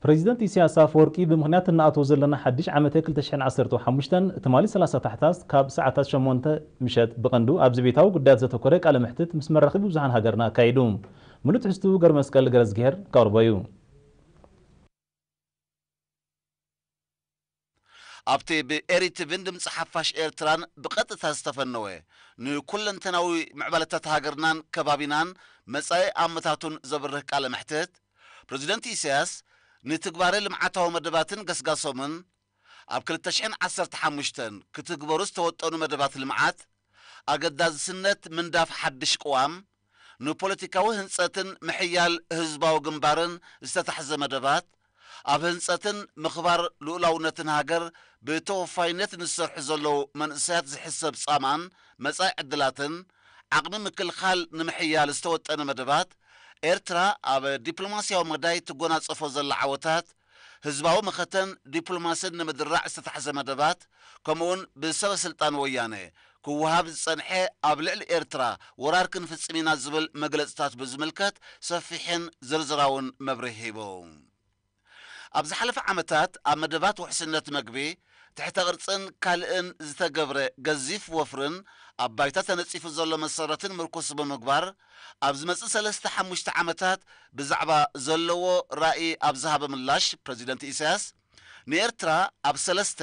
ፕሬዚደንት ኢሳያስ ኣፈወርቂ ብምኽንያት እንኣትዎ ዘለና ሓድሽ ዓመተ ክልተ ሽሕን ዓሰርተ ሓሙሽተን ትማሊ ሰላሳ ታሕሳስ ካብ ሰዓታት ሸሞንተ ምሸት ብቐንዱ ኣብ ዘቤታዊ ጉዳያት ዘተኮረ ቃለ መሕትት ምስ መራኸቢ ብዙሃን ሃገርና ኣካይዱ። ምሉእ ትሕዝቱ ገርመስቀል ገረዝግሄር ከቕርቦ እዩ። ኣብቲ ብኤሪቲቪን ድምፂ ሓፋሽ ኤርትራን ብቐጥታ ዝተፈነወ ንኩለንተናዊ ምዕባለታት ሃገርናን ከባቢናን መጻኢ ኣመታቱን ዘብርህ ቃለ መሕትት፣ ፕሬዚደንት ኢሳያስ ንትግባረ ልምዓታዊ መደባትን ገስጋሶምን፣ ኣብ ክልተ ሽሕን ዓሰርተ ሓሙሽተን ክትግበሩ ዝተወጠኑ መደባት ልምዓት፣ ኣገዳስነት ምንዳፍ ሓድሽ ቅዋም፣ ንፖለቲካዊ ህንጸትን ምሕያል ህዝባዊ ግንባርን ዝተታሕዘ መደባት፣ ኣብ ህንጸትን ምኽባር ልኡላውነትን ሃገር ብተወፋይነት ንዝሰርሑ ዘለዉ መንእሰያት ዝሕሰብ ጻማን መጻኢ ዕድላትን፣ ዓቕሚ ምክልኻል ንምሕያል ዝተወጠነ መደባት፣ ኤርትራ ኣብ ዲፕሎማስያዊ መዳይ ትጎናጸፎ ዘላ ዓወታት፣ ህዝባዊ መኸተን ዲፕሎማስን ንምድራዕ ዝተታሕዘ መደባት፣ ከምኡውን ብሰበ ስልጣን ወያነ ክወሃብ ዝጸንሐ ኣብ ልዕሊ ኤርትራ ወራር ክንፍጽም ኢና ዝብል መግለጽታት ብዝምልከት ሰፊሕን ዝርዝራውን መብርሂ ሂቡ። ኣብ ዝሓለፈ ዓመታት ኣብ መደባት ውሕስነት መግቢ፣ ትሕተ ቅርጽን ካልእን ዝተገብረ ገዚፍ ወፍርን ኣብ ባይታ ተነጺፉ ዘሎ መሰረትን ምርኩስ ብምግባር፣ ኣብ ዝመጽእ ሰለስተ ሓሙሽተ ዓመታት ብዛዕባ ዘለዎ ራእይ ኣብ ዝሃበ ምላሽ፣ ፕረዚደንት ኢሳያስ፣ ንኤርትራ ኣብ ሰለስተ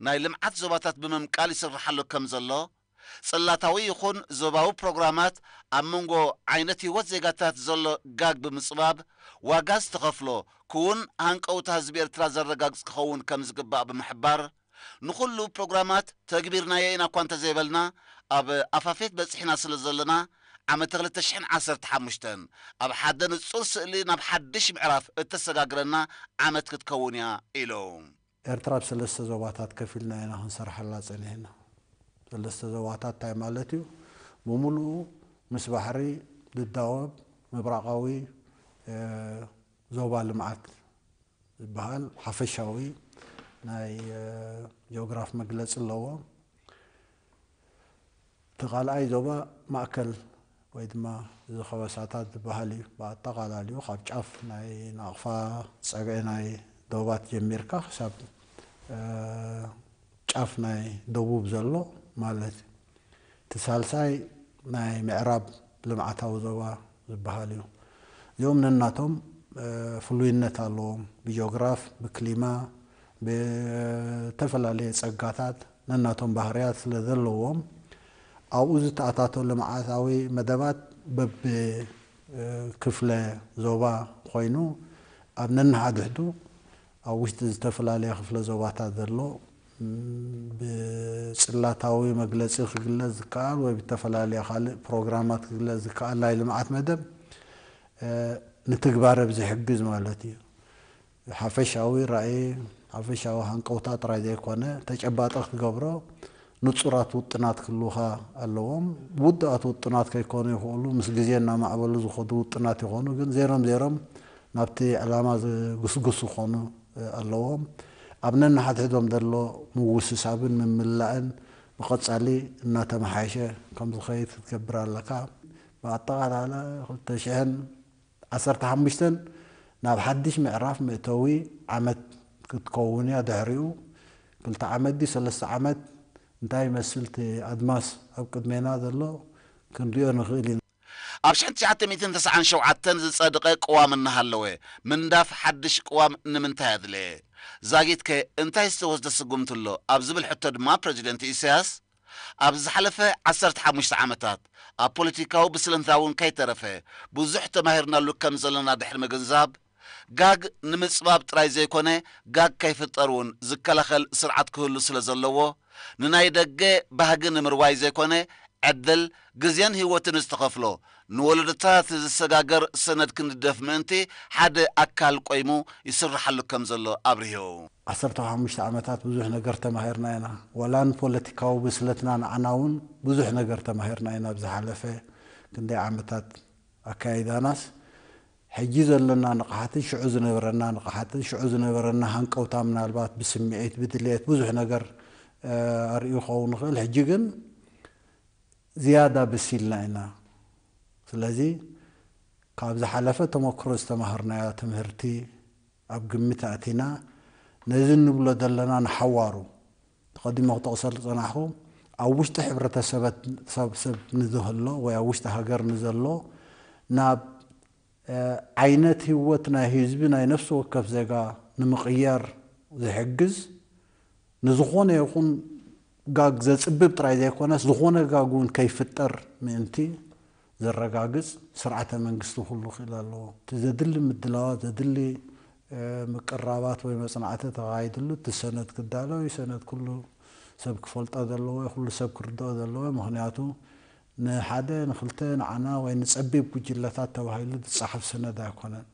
ናይ ልምዓት ዞባታት ብምምቃል ይስርሓሉ ከም ዘሎ፣ ጽላታዊ ይኹን ዞባዊ ፕሮግራማት ኣብ መንጎ ዓይነት ህይወት ዜጋታት ዘሎ ጋግ ብምጽባብ፣ ዋጋ ዝተኸፍሎ ክውን ሃንቀውታ ህዝቢ ኤርትራ ዘረጋግጽ ክኸውን ከም ዝግባእ ብምሕባር፣ ንኹሉ ፕሮግራማት ተግቢርናዮ ኢና እኳ እንተዘይበልና፣ ኣብ ኣፋፌት በጺሕና ስለ ዘለና፣ ዓመተ ክልተ ሽሕን ዓሰርተ ሓሙሽተን ኣብ ሓደ ንጹር ስእሊ ናብ ሓድሽ ምዕራፍ እተሰጋግረና ዓመት ክትከውን እያ ኢሉ። ኤርትራ ኣብ ሰለስተ ዞባታት ከፊልና ኢና ክንሰርሓላ ጸኒሕና። ሰለስተ ዞባታት እንታይ ማለት እዩ? ብምሉኡ ምስ ባሕሪ ዝዳወብ ምብራቓዊ፣ እ፣ ዞባ ልምዓት ዝበሃል ሓፈሻዊ ናይ፣ እ፣ ጂኦግራፍ መግለጺ ኣለዎ። እቲ ካልኣይ ዞባ ማእከል ወይ ድማ እዚ ከበሳታት ዝበሃል እዩ። ብኣጠቓላሊኡ ካብ ጫፍ ናይ ናቕፋ ጸግዒ ናይ ዶባት ጀሚርካ ክሳብ፣ እ፣ ጫፍ ናይ ደቡብ ዘሎ ማለት እዩ። እቲ ሳልሳይ ናይ ምዕራብ ልምዓታዊ ዞባ ዝበሃል እዩ። እዚኦም ነናቶም፣ እ፣ ፍሉይነት ኣለዎም። ብጂኦግራፍ፣ ብክሊማ፣ ብተፈላለየ ጸጋታት ነናቶም ባህርያት ስለ ዘለዎም፣ ኣብኡ ዝተኣታቶ ልምዓታዊ መደባት በብ፣ እ፣ ክፍለ ዞባ ኮይኑ፣ ኣብ ነንሓድሕዱ ኣብ ውሽጢ ዝተፈላለየ ክፍለ ዞባታት ዘሎ፣ ም፣ ብጽላታዊ መግለጺ ክግለጽ ዝከኣል ወይ ብተፈላለየ ካልእ ፕሮግራማት ክግለጽ ዝከኣል ናይ ልምዓት መደብ፣ እ፣ ንትግባረ ብዝሕግዝ ማለት እዩ። ሓፈሻዊ ራእይ፣ ሓፈሻዊ ሃንቀውታ ጥራይ ዘይኮነ፣ ተጨባጢ ክትገብሮ ንጹራት ውጥናት ክህልዉኻ ኣለዎም። ውዱኣት ውጥናት ከይኮኑ ይኽእሉ፣ ምስ ግዜ እናማዕበሉ ዝኸዱ ውጥናት ይኾኑ፣ ግን ዜሮም ዜሮም ናብቲ ዕላማ ዝግስግሱ ክኾኑ ኣለዎም። ኣብ ነንሓድሕዶም ዘሎ ምውስሳብን ምምላእን ብቐጻሊ እናተመሓየሸ ከም ዝኸይድ ክትገብር ኣለካ። ብኣጠቓላላ ክልተ ሽሕን ዓሰርተ ሓሙሽተን ናብ ሓድሽ ምዕራፍ መእተዊ ዓመት ክትከውን እያ። ድሕሪኡ ክልተ ዓመት ድዩ ሰለስተ ዓመት እንታይ ይመስል እቲ ኣድማስ ኣብ ቅድሜና ዘሎ ክንሪኦ ንኽእል ኢና። ኣብ ሽሕን ትሽዓተ ሚእትን ተስዓን ሸውዓተን ዝጸደቐ ቅዋም እናሃለወ፣ ምንዳፍ ሓድሽ ቅዋም ንምንታይ ኣድለየ? ዛጊትከ እንታይ ዝተወስደ ስጉምቲ ኣሎ? ኣብ ዝብል ሕቶ ድማ ፕረዚደንት ኢሳያስ፣ ኣብ ዝሓለፈ ዓሰርተ ሓሙሽተ ዓመታት ኣብ ፖለቲካዊ ብስለትና እውን ከይተረፈ ብዙሕ ተማሂርናሉ ከም ዘለና ድሕሪ ምግንዛብ፣ ጋግ ንምጽባብ ጥራይ ዘይኮነ፣ ጋግ ከይፍጠር እውን ዝከላኸል ስርዓት ክህሉ ስለ ዘለዎ፣ ንናይ ደገ ባህጊ ንምርዋይ ዘይኮነ፣ ዕድል፣ ግዜን ህይወትን ዝተኸፍሎ፣ ንወለዶታት ዝሰጋገር ሰነድ ክንድፍ ምእንቲ ሓደ ኣካል ቆይሙ ይስርሓሉ ከም ዘሎ ኣብሪሁ። ዓሰርተ ሓሙሽተ ዓመታት ብዙሕ ነገር ተማሂርና ኢና። ዋላ ንፖለቲካዊ ብስለትና ንዓና እውን ብዙሕ ነገር ተማሂርና ኢና። ኣብ ዝሓለፈ ክንደይ ዓመታት ኣካይዳናስ፣ ሕጂ ዘለና ንቕሓትን ሽዑ ዝነበረና ንቕሓትን ሽዑ ዝነበረና ሃንቀውታ ምናልባት ብስምዒት፣ ብድልየት ብዙሕ ነገር፣ እ፣ ኣርእዩ ክኸውን ይኽእል። ሕጂ ግን ዝያዳ በሲልና ኢና። ስለዚ ካብ ዝሓለፈ ተመክሮ ዝተማሃርናዮ ትምህርቲ ኣብ ግምት ኣእቲና ነዚ እንብሎ ዘለና ንሓዋሩ ተቐዲሞ ክጠቕሰሉ ዝጸናሕኩ ኣብ ውሽጢ ሕብረተሰበት ሰብ ሰብ ንዝህሎ ወይ ኣብ ውሽጢ ሃገር ንዘሎ ናብ ዓይነት ህይወት ናይ ህዝቢ ናይ ነፍሲ ወከፍ ዜጋ ንምቕያር ዝሕግዝ ንዝኾነ ይኹን ጋግ ዘጽብብ ጥራይ ዘይኮነስ ዝኾነ ጋግ እውን ከይፍጠር ምእንቲ ዘረጋግጽ ስርዓተ መንግስቲ ኩሉ ክእል ኣለዎ። እቲ ዘድሊ ምድላዋት ዘድሊ ምቅራባት ወይ መጽናዕቲ ተኻይድሉ እቲ ሰነድ ክዳሎ እዩ። ሰነድ ኩሉ ሰብ ክፈልጦ ዘለዎ ኩሉ ሰብ ክርድኦ ዘለዎ ምክንያቱ ንሓደ ንክልተ ንዓና ወይ ንጸቢብ ጉጅለታት ተባሂሉ ዝጸሓፍ ሰነድ ኣይኮነን።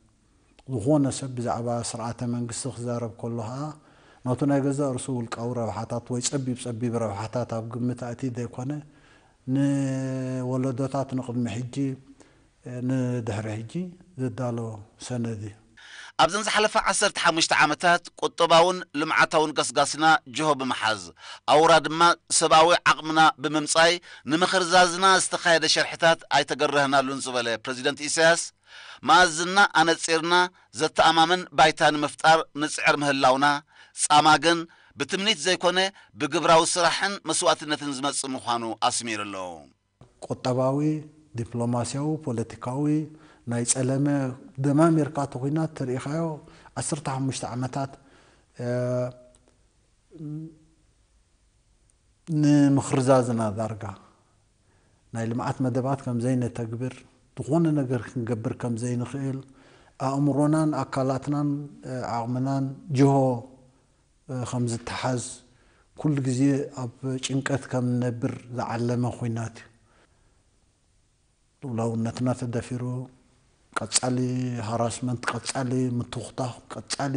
ዝኾነ ሰብ ብዛዕባ ስርዓተ መንግስቲ ክዛረብ ከሎ ኸዓ ናቱ ናይ ገዛእ ርእሱ ውልቃዊ ረብሓታት ወይ ጸቢብ ጸቢብ ረብሓታት ኣብ ግምት ኣእትዩ ዘይኮነ ንወለዶታት ንቕድሚ ሕጂ ንድሕሪ ሕጂ ዝዳሎ ሰነድ እዩ። ኣብዘን ዝሓለፋ ዓሰርተ ሓሙሽተ ዓመታት ቁጠባውን ልምዓታውን ገስጋስና ጅሆ ብምሓዝ ኣውራ ድማ ሰብኣዊ ዓቕምና ብምምጻይ ንምኽርዛዝና ዝተኻየደ ሸርሕታት ኣይተገረህናሉን ዝበለ ፕረዚደንት ኢሳያስ መኣዝና ኣነጺርና ዘተኣማምን ባይታ ንምፍጣር ንጽዕር ምህላውና ጻማ ግን ብትምኒት ዘይኮነ ብግብራዊ ስራሕን መስዋእትነትን ዝመጽእ ምዃኑ ኣስሚሩ ኣሎ። ቁጠባዊ፣ ዲፕሎማስያዊ፣ ፖለቲካዊ ናይ ጸለመ ደማሚርካ እቲ ኹናት ተሪኢኻዮ ዓሰርተ ሓሙሽተ ዓመታት ንምኽርዛዝና ዳርጋ ናይ ልምዓት መደባት ከም ዘይነተግብር ዝኾነ ነገር ክንገብር ከም ዘይንኽእል ኣእምሮናን ኣካላትናን ዓቕምናን ጅሆ ከም ዝተሓዝ ኩሉ ግዜ ኣብ ጭንቀት ከም ንነብር ዝዓለመ ኹናት እዩ። ልኡላውነትና ተደፊሩ ቀጻሊ ሃራስመንት ቀጻሊ ምትኹታኽ ቀጻሊ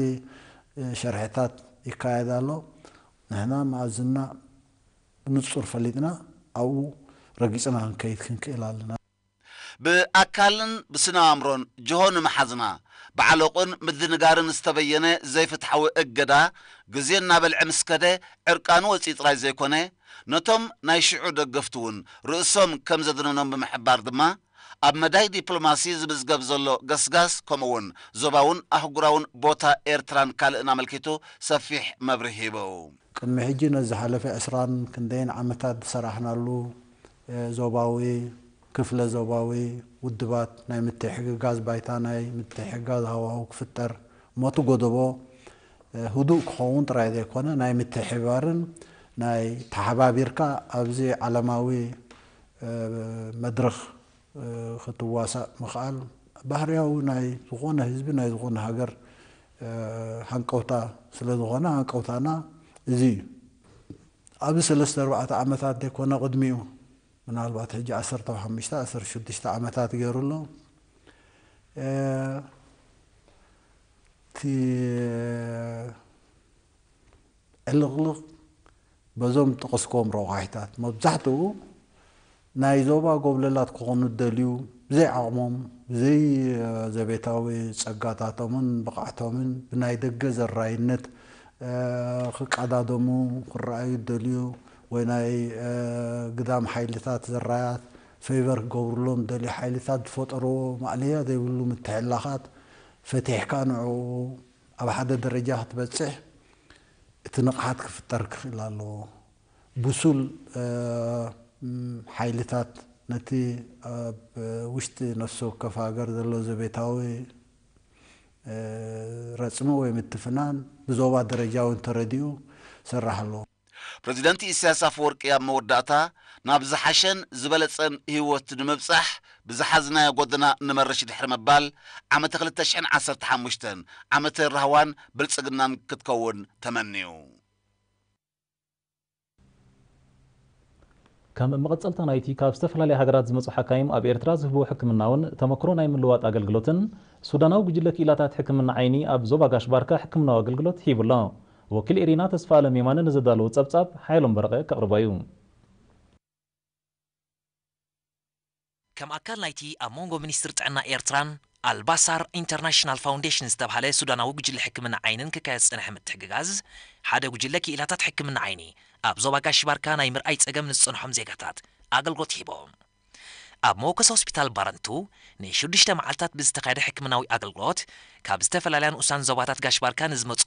ሸርሕታት ይካየድ ኣሎ። ንሕና መኣዝና ብንጹር ፈሊጥና ኣብኡ ረጊጽና ክንከይድ ክንክእል ኣለና። ብኣካልን ብስነ ኣእምሮን ጅሆ ንምሓዝና ብዓለቑን ምድንጋርን ዝተበየነ ዘይፍትሓዊ እገዳ ግዜ እናበልዐ ምስ ከደ ዕርቃኑ ወፂኡ ጥራይ ዘይኮነ ነቶም ናይ ሽዑ ደገፍቲ እውን ርእሶም ከም ዘድነኖም ብምሕባር ድማ ኣብ መዳይ ዲፕሎማሲ ዝምዝገብ ዘሎ ገስጋስ ከምኡውን ዞባውን ኣህጉራውን ቦታ ኤርትራን ካልእን ኣመልኪቱ ሰፊሕ መብርሂ ሂቡ። ቅድሚ ሕጂ ነዚ ዝሓለፈ ዕስራን ክንደይን ዓመታት ዝሰራሕናሉ ዞባዊ፣ ክፍለ ዞባዊ ውድባት ናይ ምትሕግጋዝ ባይታ ናይ ምትሕግጋዝ ሃዋሁ ክፍጠር እሞ እቲ ጎደቦ ህዱእ ክኸውን ጥራይ ዘይኮነ ናይ ምትሕብባርን ናይ ተሓባቢርካ ኣብዚ ዓለማዊ መድረኽ ክትዋሳእ ምኽኣል ባህርያዊ ናይ ዝኾነ ህዝቢ ናይ ዝኾነ ሃገር ሃንቀውታ ስለ ዝኾነ ሃንቀውታ እዚ እዩ። ኣብዚ ሰለስተ ኣርባዕተ ዓመታት ዘይኮነ ቅድሚኡ ምናልባት ሕጂ ዓሰርተ ሓሙሽተ ዓሰርተ ሽዱሽተ ዓመታት ገይሩ ኣሎ። እቲ ዕልቕልቕ በዞም ጠቐስክዎም ረቋሒታት መብዛሕትኡ ናይ ዞባ ጎብለላት ክኾኑ ዝደልዩ ብዘይ ዓቕሞም ብዘይ ዘቤታዊ ጸጋታቶምን ብቕዓቶምን ብናይ ደገ ዘራይነት ክቀዳደሙ ክረኣዩ ዝደልዩ ወይ ናይ ግዳም ሓይልታት ዘራያት ፌቨር ክገብሩሎም ዝደልዩ ሓይልታት ዝፈጠርዎ ማእለያ ዘይብሉ ምትሕላኻት ፈቲሕካ ንዕኡ ኣብ ሓደ ደረጃ ክትበጽሕ እቲ ንቕሓት ክፍጠር ክኽእል ኣለዎ። ብሱል ሓይልታት ነቲ ኣብ ውሽጢ ነፍሲ ወከፍ ሃገር ዘሎ ዘቤታዊ ረጽሚ ወይ ምትፍናን ብዞባ ደረጃ እውን ተረዲኡ ሰራሕ ኣለዎ። ፕረዚደንት ኢሳያስ ኣፈወርቂ ኣብ መወዳእታ ናብ ዝሓሸን ዝበለጸን ህይወት ንምብጻሕ ብዝሓዝናዮ ጎደና ንመርሽ ድሕሪ ምባል ዓመተ ክልተ ሽሕን ዓሰርተ ሓሙሽተን ዓመተ ራህዋን ብልጽግናን ክትከውን ተመንዩ። ከም መቐጸልታ ናይቲ ካብ ዝተፈላለያ ሃገራት ዝመጹ ሓካይም ኣብ ኤርትራ ዝህብዎ ሕክምናውን ተመክሮ ናይ ምልዋጥ ኣገልግሎትን፣ ሱዳናዊ ጉጅለ ክኢላታት ሕክምና ዓይኒ ኣብ ዞባ ጋሽ ባርካ ሕክምናዊ ኣገልግሎት ሂቡ ኣሎ። ወኪል ኤሪና ተስፋኣለም የማነ ንዘዳለዎ ጸብጻብ ሓይሎም በረቐ ከቕርቦ እዩ። ከም ኣካል ናይቲ ኣብ መንጎ ሚኒስትር ጥዕና ኤርትራን ኣልባሳር ኢንተርናሽናል ፋውንዴሽን ዝተብሃለ ሱዳናዊ ጉጅለ ሕክምና ዓይንን ክካየድ ዝጸንሐ ምትሕግጋዝ፣ ሓደ ጉጅለ ክኢላታት ሕክምና ዓይኒ ኣብ ዞባ ጋሽ ባርካ ናይ ምርኣይ ጸገም ንዝጸንሖም ዜጋታት ኣገልግሎት ሂቦም። ኣብ መወከሲ ሆስፒታል ባረንቱ ንሽዱሽተ መዓልታት ብዝተኻየደ ሕክምናዊ ኣገልግሎት፣ ካብ ዝተፈላለያ ንኡሳን ዞባታት ጋሽ ባርካ ንዝመጹ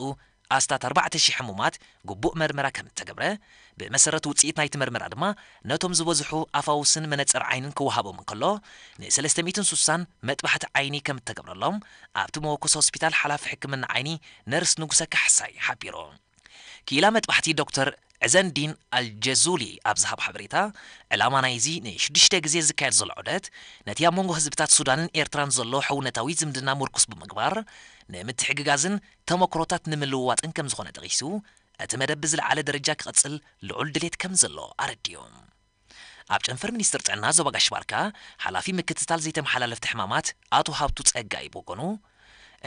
ኣስታት ኣርባዕተ ሺሕ ሕሙማት ግቡእ መርመራ ከም እተገብረ፣ ብመሰረት ውጽኢት ናይቲ መርመራ ድማ ነቶም ዝበዝሑ ኣፋውስን መነጽር ዓይንን ክወሃቦም እንከሎ፣ ንሰለስተ ሚእትን ስሳን መጥባሕቲ ዓይኒ ከም እተገብረሎም ኣብቲ መወከሲ ሆስፒታል ሓላፊ ሕክምና ዓይኒ ነርስ ንጉሰ ካሕሳይ ሓቢሩ። ክኢላ መጥባሕቲ ዶክተር ዕዘንዲን ኣልጀዙሊ ኣብ ዝሃብ ሓበሬታ፣ ዕላማ ናይዚ ንሽዱሽተ ግዜ ዝካየድ ዘሎ ዑደት፣ ነቲ ኣብ መንጎ ህዝብታት ሱዳንን ኤርትራን ዘሎ ሕውነታዊ ዝምድና ምርኩስ ብምግባር፣ ንምትሕግጋዝን ተመክሮታት ንምልውዋጥን ከም ዝኾነ ጠቒሱ፣ እቲ መደብ ብዝለዓለ ደረጃ ክቐጽል ልዑል ድሌት ከም ዘሎ ኣረዲኡ። ኣብ ጨንፈር ሚኒስትር ጥዕና ዞባ ጋሽ ባርካ፣ ሓላፊ ምክትታል ዘይተመሓላለፍቲ ሕማማት ኣቶ ሃብቱ ጸጋይ ብወገኑ፣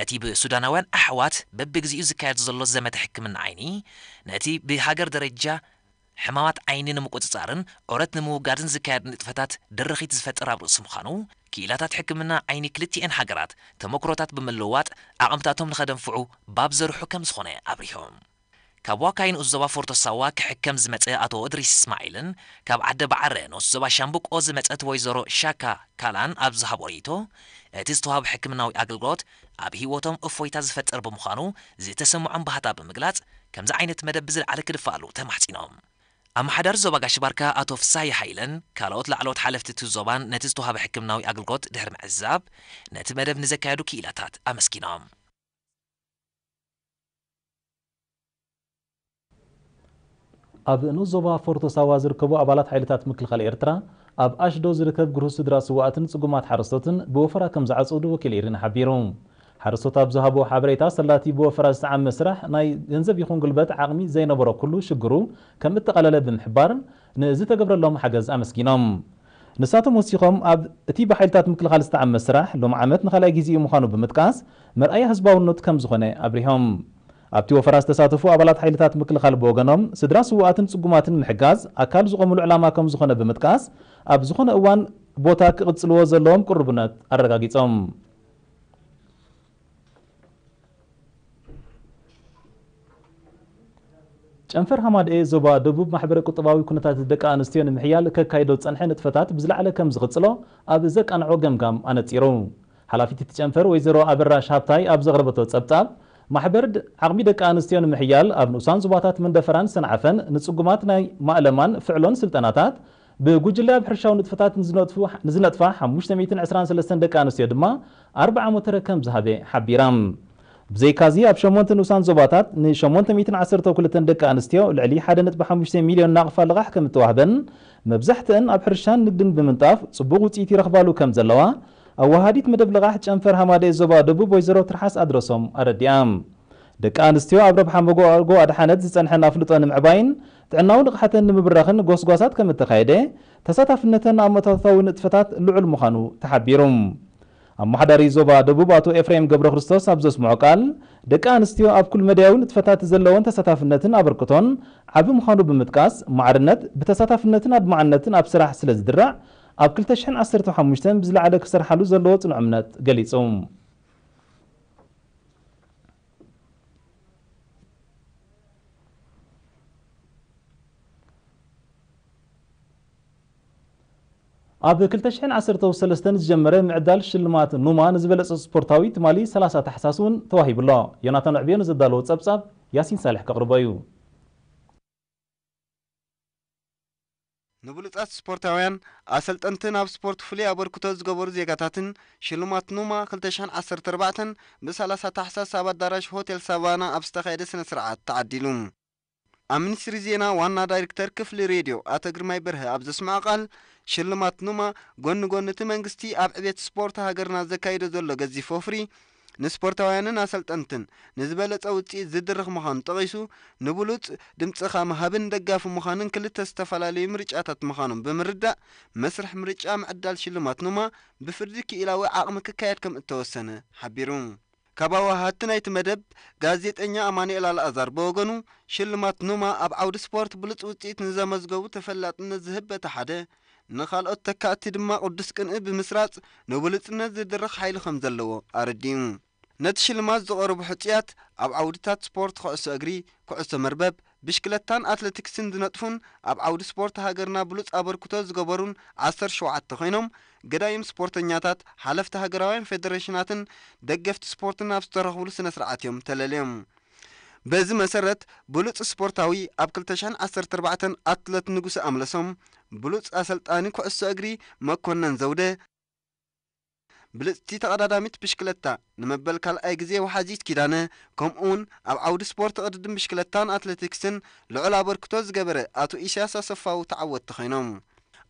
እቲ ብሱዳናውያን ኣሕዋት በብግዚኡ ዝካየድ ዘሎ ዘመተ ሕክምና ዓይኒ፣ ነቲ ብሃገር ደረጃ ሕማማት ዓይኒ ንምቁጽጻርን ዑረት ንምውጋድን ዝካየድ ንጥፈታት ድርኺት ዝፈጥር ኣብ ርእሲ ምዃኑ፣ ክኢላታት ሕክምና ዓይኒ ክልቲኤን ሃገራት ተመክሮታት ብምልውዋጥ ዓቕምታቶም ንኸደንፍዑ ባብ ዘርሑ ከም ዝኾነ ኣብሪሆም። ካብ ዋካይ ንኡስ ዞባ ፎርቶ ሳዋ ክሕከም ዝመጸ ኣቶ እድሪስ እስማዒልን ካብ ዓደ ባዕረ ንኡስ ዞባ ሻምብቆ ዝመጸት ወይዘሮ ሻካ ካላን ኣብ ዝሃቦ ርእይቶ፣ እቲ ዝተዋህበ ሕክምናዊ ኣገልግሎት ኣብ ህይወቶም እፎይታ ዝፈጥር ብምዃኑ ዝተሰምዖም ባህታ ብምግላጽ፣ ከምዚ ዓይነት መደብ ብዝለዓለ ክድፋኣሉ ተማሕጺኖም። ኣመሓዳሪ ዞባ ጋሽ ባርካ ኣቶ ፍሳሃየ ሃይለን ካልኦት ላዕለዎት ሓለፍቲ እቲ ዞባን ነቲ ዝተዋህበ ሕክምናዊ ኣገልግሎት ድሕሪ ምዕዛብ፣ ነቲ መደብ ንዘካየዱ ክኢላታት ኣመስጊኖም። ኣብ ንኡስ ዞባ ፎርቶ ሳዋ ዝርከቡ ኣባላት ሓይልታት ምክልኻል ኤርትራ፣ ኣብ ኣሽዶ ዝርከብ ግርሁስ ስድራ ስውኣትን ጽጉማት ሓረስቶትን ብወፈራ ከም ዝዓጸዱ ወኪል ኤሪና ሓቢሩ። ሓረስቶት ኣብ ዝሃቦ ሓበሬታ፣ ሰላቲ ብወፈራ ዝጠዓመ ስራሕ ናይ ገንዘብ ይኹን ጉልበት ዓቕሚ ዘይነበሮ ኩሉ ሽግሩ ከም እተቓለለ ብምሕባር፣ ንዝተገብረሎም ሓገዝ ኣመስጊኖም። ንሳቶም ወሲኾም፣ ኣብ እቲ ብሓይልታት ምክልኻል ዝተዓመ ስራሕ ሎም ዓመት ንኻልኣይ ግዜኡ ምዃኑ ብምጥቃስ፣ መርኣያ ህዝባውነቱ ከም ዝኾነ ኣብሪሆም። ኣብቲ ወፈራ ዝተሳተፉ ኣባላት ሓይልታት ምክልኻል ብወገኖም፣ ስድራ ስውኣትን ጽጉማትን ምሕጋዝ ኣካል ዝቖምሉ ዕላማ ከም ዝኾነ ብምጥቃስ፣ ኣብ ዝኾነ እዋን ቦታ ክቕጽልዎ ዘለዎም ቅሩብነት ኣረጋጊጾም። ጨንፈር ሃማደኤ ዞባ ደቡብ ማሕበረ ቁጠባዊ ኩነታት ደቂ ኣንስትዮ ንምሕያል ከካይዶ ዝጸንሐ ንጥፈታት ብዝለዓለ ከም ዝቕጽሎ ኣብ ዘቃንዖ ገምጋም ኣነጺሩ። ሓላፊት እቲ ጨንፈር ወይዘሮ ኣበራሽ ሃብታይ ኣብ ዘቕረበቶ ጸብጻብ፣ ማሕበር ድ-፣ ዓቕሚ ደቂ ኣንስትዮ ንምሕያል ኣብ ንኡሳን ዞባታት መንደፈራን ሰንዓፈን ንጽጉማት ናይ ማእለማን ፍዕሎን ስልጠናታት፣ ብጉጅለ ኣብ ሕርሻዊ ንጥፈታት ንዝነጥፉ-፣ ንዝነጥፋ ሓሙሽተ ሚእትን ዕስራን ሰለስተን ደቂ ኣንስትዮ ድማ ኣርብዓ ሞተረ ከም ዝሃበ ሓቢራ። ብዘይካዚ ኣብ ሸሞንተ ንኡሳን ዞባታት ንሸሞንተ ሚእትን ዓሰርተ ክልተን ደቂ ኣንስትዮ ልዕሊ ሓደ ነጥቢ ሓሙሽተ ሚልዮን ናቕፋ ልቓሕ ከም እተዋህበን፣ መብዛሕትአን ኣብ ሕርሻን ንግድን ብምንጣፍ ጽቡቕ ውጽኢት ይረኽባሉ ከም ዘለዋ ኣወሃዲት መደብ ልቓሕ ጨንፈር ሃማደኤ ዞባ ደቡብ ወይዘሮ ትርሓስ ኣድረሶም ኣረዲኣ። ደቂ ኣንስትዮ ኣብ ረብሓ መጎኣጎ ኣድሓነት ዝጸንሐን ኣፍልጦ ንምዕባይን ጥዕናዊ ንቕሓተን ንምብራኽን ጎስጓሳት ከም እተኻየደ፣ ተሳታፍነተን ኣብ መታተታዊ ንጥፈታት ልዑል ምዃኑ ተሓቢሩ። ኣመሓዳሪ ዞባ ደቡብ ኣቶ ኤፍሬም ገብረክርስቶስ ኣብ ዘስምዖ ቃል፣ ደቂ ኣንስትዮ ኣብ ኩል መዳያዊ ንጥፈታት ዘለወን ተሳታፍነትን ኣበርክቶን ዓቢ ምዃኑ ብምጥቃስ፣ ማዕርነት ብተሳታፍነትን ኣድማዕነትን ኣብ ስራሕ ስለ ዝድራዕ፣ ኣብ ክልተ ሽሕን ዓሰርተ ሓሙሽተን ብዝለዓለ ክሰርሓሉ ዘለዎ ጽኑዕ እምነት ገሊጹ። ኣብ ክልተ ሽሕን ዓሰርተ ሰለስተን ዝጀመረ ምዕዳል ሽልማት ኑማ ንዝበለጸ ስፖርታዊ ትማሊ ሰላሳ ታሕሳስ እውን ተዋሂቡ ኣሎ። ዮናታን ዕብዮ ንዘዳለዎ ጸብጻብ ያሲን ሳልሕ ከቕርቦ እዩ። ንብሉጻት ስፖርታውያን፣ ኣሰልጠንትን ኣብ ስፖርት ፍሉይ ኣበርክቶ ዝገበሩ ዜጋታትን ሽልማት ኑማ ክልተ ሽሕን ዓሰርተ ኣርባዕተን ብሰላሳ ታሕሳስ ኣብ ኣዳራሽ ሆቴል ሳቫና ኣብ ዝተኻየደ ስነ ስርዓት ተዓዲሉ። ኣብ ሚኒስትሪ ዜና ዋና ዳይሬክተር ክፍሊ ሬድዮ ኣቶ ግርማይ በርሀ ኣብ ዘስምዖ ቃል፣ ሽልማት ኑማ ጎኒ ጎኒ እቲ መንግስቲ ኣብ ዕቤት ስፖርት ሃገርና ዘካይዶ ዘሎ ገዚፍ ወፍሪ፣ ንስፖርታውያንን ኣሰልጠንትን ንዝበለጸ ውጽኢት ዝድርኽ ምዃኑ ጠቒሱ፣ ንብሉጽ ድምጽኻ ምሃብን ደጋፊ ምዃንን ክልተ ዝተፈላለዩ ምርጫታት ምዃኖም ብምርዳእ፣ መስርሕ ምርጫ ምዕዳል ሽልማት ኑማ ብፍርዲ ክኢላዊ ዓቕሚ ክካየድ ከም እተወሰነ ሓቢሩ። ካብ ኣወሃድቲ ናይቲ መደብ፣ ጋዜጠኛ ኣማኑኤል ኣልኣዛር ብወገኑ፣ ሽልማት ኑማ ኣብ ዓውዲ ስፖርት ብሉጽ ውጽኢት ንዘመዝገቡ ተፈላጥነት ዝህብ በቲ ሓደ፣ ንኻልኦት ተካእቲ ድማ ቅዱስ ቅንኢ ብምስራጽ ንብሉጽነት ዝድርኽ ሓይሊ ከም ዘለዎ ኣረዲኡ። ነቲ ሽልማት ዝቐረቡ ሕጹያት ኣብ ዓውድታት ስፖርት ኩዕሶ እግሪ፣ ኩዕሶ መርበብ፣ ብሽክለታን ኣትሌቲክስን ዝነጥፉን ኣብ ዓውዲ ስፖርት ሃገርና ብሉጽ ኣበርክቶ ዝገበሩን ዓሰርተ ሸውዓተ ኮይኖም፣ ገዳይም ስፖርተኛታት፣ ሓለፍቲ ሃገራውያን ፌደሬሽናትን ደገፍቲ ስፖርትን ኣብ ዝተረኽብሉ ስነ ስርዓት እዮም ተለልዮም። በዚ መሰረት ብሉጽ ስፖርታዊ ኣብ ክልተ ሽሕን ዓሰርተ ኣርባዕተን ኣትለት ንጉሰ ኣምለሶም፣ ብሉጽ ኣሰልጣኒ ኩዕሶ እግሪ መኮነን ዘውደ፣ ብልጽቲ ተቐዳዳሚት ብሽክለታ ንመበል ካልኣይ ግዜ ወሓዚት ኪዳነ፣ ከምኡውን ኣብ ዓውዲ ስፖርት ቅድድም ብሽክለታን ኣትሌቲክስን ልዑል ኣበርክቶ ዝገበረ ኣቶ ኢሳያስ ኣሰፋው ተዓወትቲ ኮይኖም።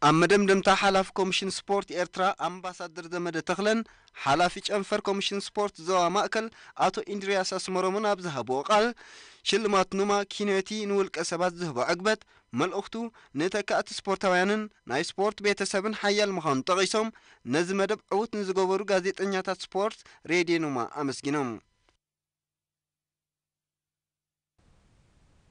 ኣብ መደምደምታ ሓላፊ ኮሚሽን ስፖርት ኤርትራ ኣምባሳደር ዘመደ ተኽለን ሓላፊ ጨንፈር ኮሚሽን ስፖርት ዞባ ማእከል ኣቶ ኢንድርያስ ኣስመሮምን ኣብ ዝሃብዎ ቃል፣ ሽልማት ኑማ ኪኖቲ ንውልቀ ሰባት ዝህቦ ዕግበት፣ መልእኽቱ ንተካእቲ ስፖርታውያንን ናይ ስፖርት ቤተሰብን ሓያል ምዃኑ ጠቒሶም፣ ነዚ መደብ ዕዉት ንዝገበሩ ጋዜጠኛታት ስፖርት ሬድዮ ኑማ ኣመስጊኖም።